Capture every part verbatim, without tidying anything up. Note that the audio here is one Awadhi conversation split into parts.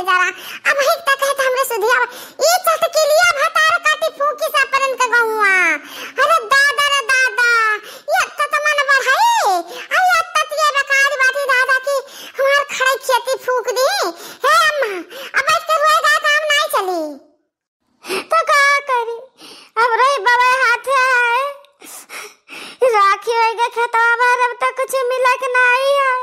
जरा, अब हिक तक है तो हमरे सुधिया, ई चटकिलिया भतार काटी फूकी से अपनन के गहुआ। अरे दादा रे दादा, ये तो मन बढ़ाई, आ ये ततिया बेकार बाटी दादा की हमार खड़े खेती फूक दी। हे अम्मा, अब बैठ के रोए गा काम नाई चली। तो का करी, अब रही बाबा हाथे है, राखी होई के खेतवा में अब तक कुछ मिला के नाई है।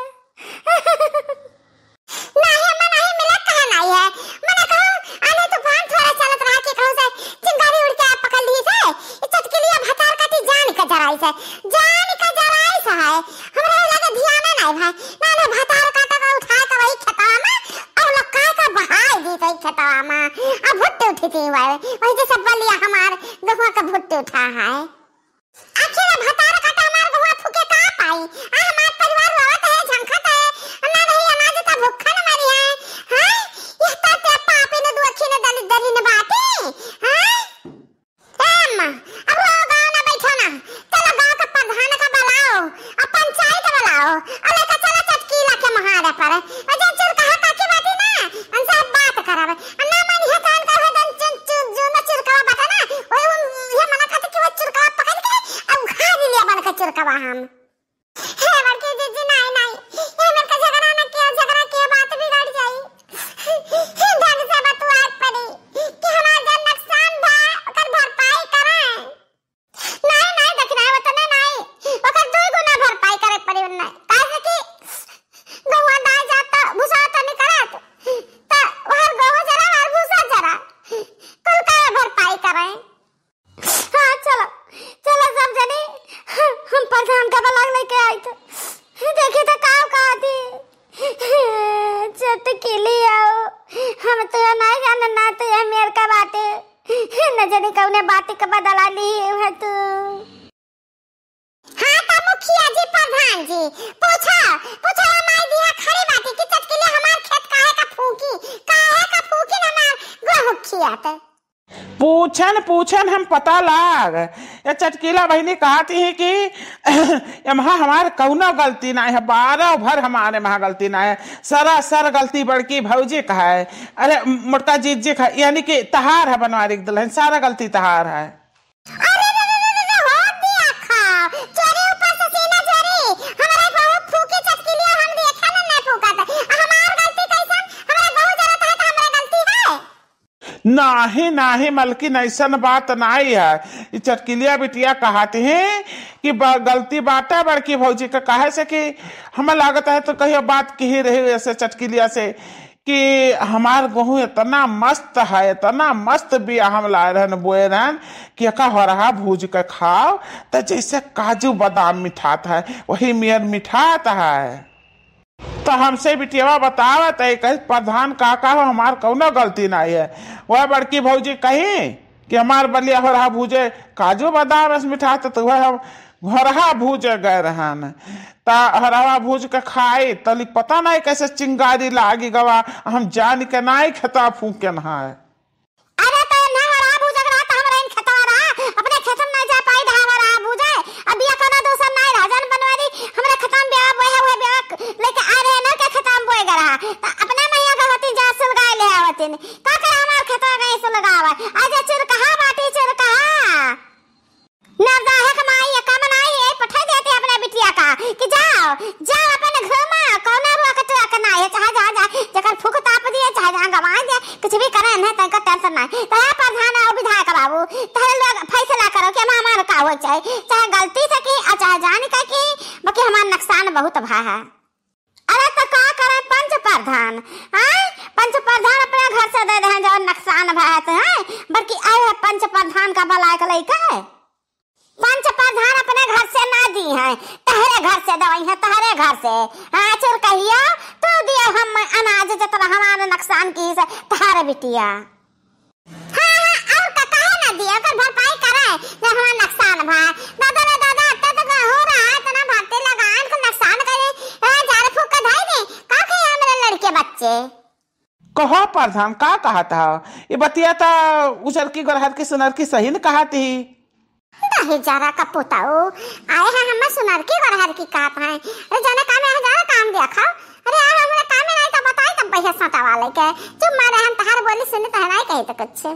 नाही अम्मा, नाही मिलत कहाँ नाही है। मने कहूँ, आंधी तूफान थोड़ा चलत रहा कि कहूँ से चिंगारी उड़ के पकड़ ली से। ई चटकिलिया भतार काटी जान के जराई से। जान के जराई से है। हमरा लगे ध्यान नाही भाई। ना, ना, भतार काटा का उठा के वही खेतवा में, और लोग का का बहाई दी से खेतवा में। अब भुट्टे उठी थी वही। वही जैसे बलिया हमार, गहुआ का भुट्टे उठा है। आखिर भतार काटा हमार गहुआ फूके का पाई? आ हमार परिवार रोवत है, झंखत है, ना रही अनाज त भूखा न मरी है। हाँ? यह त ते पापी न दुखी न दलिद्दरी न बाटे। हाँ? ए अम्मा, अब रो गाँव न बैठो ना। चलो गाँव के प्रधान का बुलाओ, अब पंचायत बुलाओ, और लेकर चलो चटकीला के महारे पर। और जो चुरकहा काकी बाटी ना, उनसे अब बात करब। आ ना मन है तो उनका हो जन चुन, चुन, जो न चुरकवा बाटे ना, वही उन, ये मना खाते कि वो चुरकवा पकड़ के अब उखाड़ लिया बन के चुरकवा हम। हे बड़की जीजी, नाई, नाई, ये मेरे का झगड़ा न किया, झगड़ा किया बात बिगड़ जाई। ढंग से बतुआए पड़ी कि हमार जन नुकसान भा, ओकर भरपाई करे। नाई, नाई, देखना है, वतने नाई, ओकर दुई गुना भरपाई करे पड़ी उन्हें। काहे से कि गहुआ दाई जात त भूसा त निकलत, त वहर गहुआ जरा, वहर भूसा जरा, कुल का भरपाई करे। हाँ, चलो, चलो सब जने, हम प्रधान का बलाग लेके आई तो देखी तो का कहती। चटकिली आओ, हम तो ये नहीं जाने ना तो ये मेर का बाटे, न जाने कौने बाटी का बदला ली है तू। हाँ, तो मुखिया जी, प्रधान जी, पूछा, पूछा, ये माई दिया खड़ी बाटी कि चटकिली हमार खेत काहे का फूकी, काहे का फूकी न हमार गोहूँ खियात। पूछन, पूछन हम पता लाग। ये चटकीला बहिनी कहती है कि एम्हा हमार कौनो गलती नाई है, बारह भर हमारे एम्हा गलती नाई है, सरासर गलती बड़की भौजी का है। अरे मोटका जीजी का, यानी कि तहार है बनवारी के दुल्हन, सारा गलती तहार है। अरे रे रे रे रे, हो दिया खा, चोरी ऊपर से सीना चोरी, हमारे बहुत फूकी चटकीलिया हम देखे ना नहीं फूकत, हमार गलती कैसन, हमारा बहुत जरूरत है तो हमारा गलती है। नाही, नाही मलकिन, ऐसन बात नाही है। ई चटकिलिया बिटिया कहत ही कि ब-, गलती बाटे बड़की भौजी का, काहे से कि हमें लागत है तो कहियो बात कही रही ऐसे चटकिलिया से कि हमार गोहूँ इतना मस्त है, इतना मस्त बिया हम लाए रहन, बोए रहन कि एका होरहा भूज के खाओ त जैसे काजू बादाम मिठात है, वही मेर मिठात है। तो हमसे बिटियावा बतावत है, कही, "प्रधान काका हो, हमार कौनो गलती नाई है।" वह बड़की भौजी कही कि "हमार बलिया होरहा भूजे, काजू बादाम रस मिठात, तो वह हम होरहा भूजे गए रहन।" त होरहा भूज के खाई, तली पता नाई कैसे चिंगारी लागी गवा, हम जान के नाई खेता फूके नहाए। अरे तो ना होरहा भूजक रहा, तो हमरा इन खेतवा रहा, अपने खेत में ना जा पाई, ढा होरहा भूजे। अब बिया कोनो दूसर नाई रहा, जान बनवारी, हमरा खेत में बेवा बोए हुए बेवा लेके आ रहे ना, के खेत में बोए ग रहा, तो अपना मैया के होती जा सुलगाए ले आवतिन। का करे हमार खेतवा गए सुलगावे? आज चुरकहा बाटी चुरकहा। ना जाहे के माई ये काम नाई है, पठा देते अपने बिटिया का कि जाओ, जाओ अपन घूमा, कौनो रोक टोक नाई है, चाहे जहाँ जा, जकर फूक ताप दिए, चाहे जहाँ गवा दिए, कुछ भी करे नहीं, तंका टेंशन नाई। तो है प्रधान और विधायक बाबू, तहरे लोग फैसला करो कि हम हमार का हो चाहे, चाहे गलती से की, और चाहे जान के की, बाकी हमार नुकसान बहुत भा है। अरे तो का करे पंच प्रधान, आय? पंच प्रधान अपने घर से दे दे हैं, जौन नुकसान भा है तो, आय? बल्कि आए है पंच प्रधान का बलाए के लइका है। पंच प्रधान अपने घर से ना दी हैं, तहरे घर से दवाई है, तहरे घर से। हाँ, चुरकहिया, तू दियो हम अनाज जतना हमारे नुकसान की से, तहरे बिटिया। हाँ, हाँ, और का, काहे ना दिए, ओकर भरपाई करे, जब हमार नुकसान भा। दादा रे दादा, अत्ता तो हो रहा है, इतना भर्ती लगान, कुल नुकसान करे, हाँ, झाड़ फूक के धाई दे, का कहे हमरे लड़के बच्चे? कहो प्रधान, का कहत ह? ये बतिया त उजर की गोरहर की सुनर की सही न कहत ही। दही जरा का पुताऊ, आए हैं हमें सुनर की गोरहर की कहत हैं। अरे जाने काम है, जाने काम दिया खाओ। अरे आ हमरे काम में नहीं तो बताई तब हे सटा वाले के, चुप मारे हम तहार बोली सुनी तो है नहीं कही तो कुछ।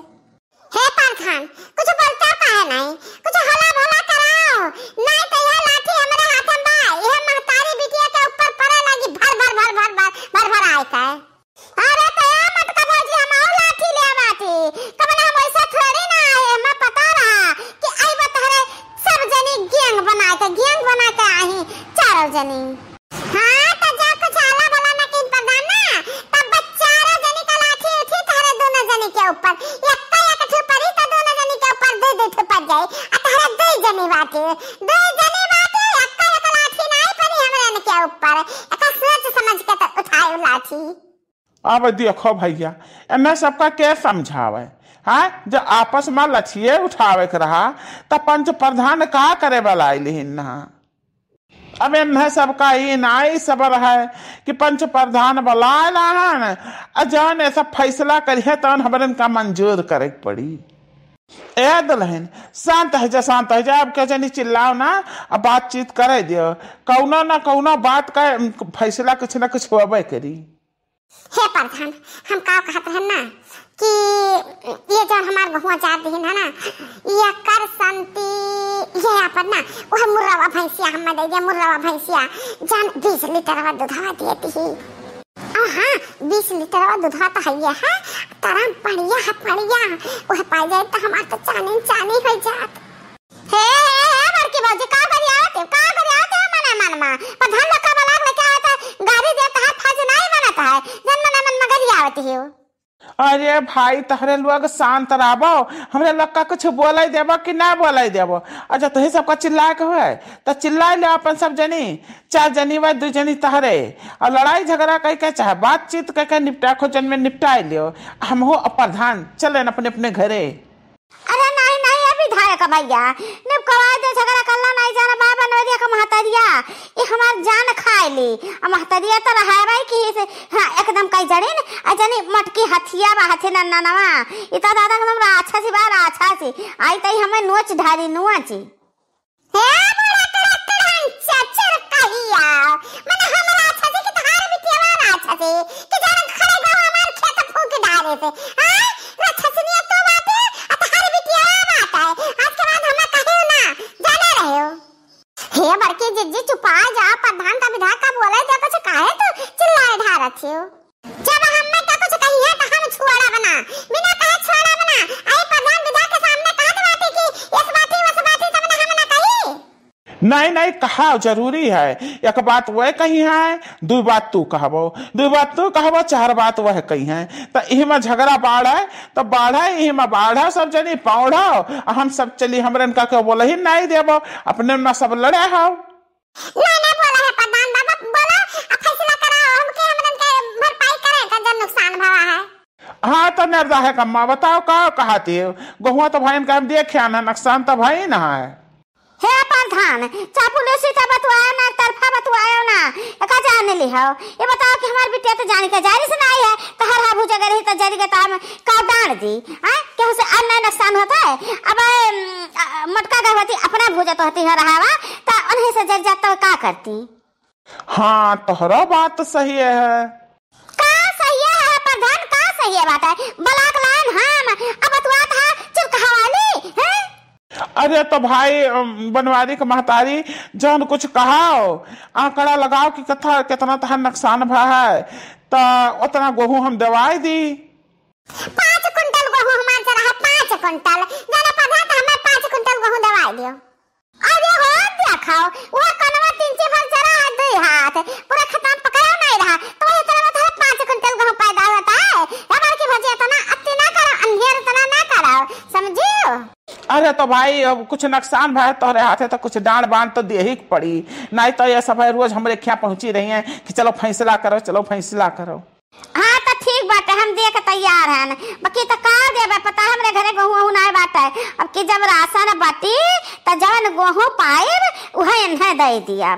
हे प्रधान, कुछ बोलता काहे नहीं? कुछ हला भला कराओ, नहीं तो यह लाठी हमरे हाथ में बा, यह महतारी बिटिया के ऊपर पड़े लगी भर भर भर भर भर भर भर आए के। अरे तो ए मटका भौजी, हम आऊ लाठी ले बाटी, कबन हम ऐसा थोड़ी ना आए, हमें पता रहा कि आई बतहरे सब जनी गैंग बना के, गैंग बना के आई चारों जनी। हाँ, तो जा कुछ आला भला ना किन प्रधान ना, तब बस चारों जनी का लाठी उठी तहरे दोनों जनी के ऊपर। एक्का एक ठो पड़ी तो दोनों जनी के ऊपर दो दो ठो पड़ जाए। आ तहरे दो जनी बाटे, दो जनी बाटे, एक्का एक लाठी नहीं पड़ी हमरे के ऊपर। एका सोच समझ के तो उठाए लाठी। अब देखो भैया, एमे सबका के समझावे? हाँ, जो आपस में लठिए उठावे के रहा, त पंच प्रधान का करे वाला आइल हिन ना? अब एन्हे सबका ई नाई सबर है कि पंच प्रधान बलाए लाहन, आ जौन ऐसा फैसला करिहे तौन हमरन का मंजूर करे के पड़ी। ए दुल्हन, शांत है जा, शांत है जा, अब के जनी चिल्लाओ ना, अब बातचीत करे दियो, कौनो ना कौनो बात का फैसला कुछ ना कुछ होबे करी। हे प्रधान, हम का कहत रहन ना कि ये जो हमार गहुआ जात दिहिन है ना, ये कर संती, ये अपन ना, वह मुर्रावा भैंसिया हमें दे दिया, मुर्रावा भैंसिया, जान बीस लीटर वा दूधवा देती ही। और हाँ, बीस लीटर वा दूधवा तो है ये है, तरम पड़िया है, पड़िया, वह पाई जाए तो हमार तो चानी चानी हो जात। हे, हे, हे, बड़की भौजी, का गरियावत है? का गरियावत है मने मन मा? प्रधान लोग का बलाक लेके आवत है, गाड़ी दे तहार फर्ज नाई बनत है, जन मने मन मा गरियावत है। अरे भाई, तहरे लोग शांत रहबो, हमरे लोग का कुछ बोले देबो कि ना बोले देबो? अच्छा, तुही सबका चिल्लाए के होए, त चिल्लाए ले अपन सब जनी, चार जनी वा, दू जनी तहरे, और लड़ाई झगड़ा कई के, चाहे बातचीत कई के निपटा खो जन में निपटाए लियो। हम हो अब प्रधान, चलेन अपने अपने घरे। अरे नहीं, नहीं, ए विधायक भैया, निपकवाए दे झगड़ा, कल्ला नहीं जाना बा बनवरिया का महतरिया, ई हमार जान खाए ली। आ महतरिया तो रहा भाई कि से, हाँ, एकदम कई जड़ीन, आ जनी मटकी हथिया बा, हथी नन्ना नवा, ई तो दादा एकदम राक्षसी बा, राक्षसी, आई तई हमें नोच ढारी, नोच। हे बूढ़ा कड़क कड़हन चचर कहिया, मने हम राक्षसी कि तहार बिटिया राक्षसी, कि जान खड़े गाँव हमार खेत फूंक डारे से, हाँ? राक्षसनिया तो बाटे, आ तहार बिटिया बाटे, आज के बाद हमें कहियो ना, जाने रहियो। हे बड़की जिज्जी चुपा जा, प्रधान का विधायक का बोले दे कुछ, काहे तू चिल्लाए ढारत हो? जब हमें का कुछ कही है तो हम छुआड़ा बना, बिना कहे छुआड़ा बना, आई प्रधान विधायक के सामने कहत बाटी कि इस बाटी, उस बाटी, तब ना हम ना कही। नहीं, नहीं, कहा जरूरी है। एक बात वह कही है, दू बात तू कहबो, दू बात तू कहबो, चार बात वह कही है। तो इही में झगड़ा बाढ़ है, तो बाढ़ है, इही में बाढ़ है, सब जनी पौढ़ो, आ हम सब चली, हमरे इनका के बोले ही नहीं देबो, अपने में सब लड़े हो। ना, ना, बोला है प्रधान बाबा, बोला, अब फैसला कराओ, हमके, हमरन के भरपाई करे का जो नुकसान भवा है। हाँ, तो निर्दा है कम्मा, बताओ का कहती हो? गहुआ तो भाई इनका हम देखे ना, नुकसान तो भाई ना है। हे प्रधान, चापुलिसी तो बतुआयो ना, तरफा बतुआयो ना, एका जान ली हो। ये बताओ कि हमार बिटिया तो जान के जारी से ना आई है, तो हर हा भुजा गई रही तो जरी के ताम का डाल दी, हाँ? केहू से अन्न नुकसान होता है? अब, अम, अ, मोटका गर्भवती अपना भूजत होती है रहावा, त उन्हीं से जर जात तो का करती? हाँ, तोहरा बात तो सही है। का सही है, प्रधान, का सही है बात है? बलाक लाइन हम, अब बतुआत है, चुप कहावाली, हैं? अरे तो भाई, अम, बनवारी के महतारी, जौन कुछ कहाओ, आंकड़ा लगाओ कि कथा, कितना तहार नुकसान भा है, त उतना गोहूं हम दवाई दी। पाँच कुंटल गोहूं हमार जरा है, पाँच कुंटल। जाने पता तो हमें पाँच कुंटल गोहूं दवाई दियो। अरे हो देखो, वो कनवा तीन ची भर जरा है, दुई हाथ, पूरा खतम पकड़ा नहीं रहा, तो वही तरह में तो पाँच कुंटल गोहूं पैदा होता है। ए बड़की भौजी, इतना अति ना करो, अंधेर इतना ना करो, समझियो? अरे तो भाई, अब कुछ नुकसान भा तोहरे हाथे, तो कुछ डांड बांड तो देही के पड़ी, नहीं तो ये सब है रोज हमरे खिया पहुंची रही हैं कि चलो फैसला करो, चलो फैसला करो। हाँ, तो ठीक बाटे, हम दे के तैयार हन। बाकी तो का देबे, पता हमरे घरे गोहूं वहूं नाय बाटे। अब की जब राशन बाटी, तो जवन गोहूं पाइब, उहे इन्हें दे दिया।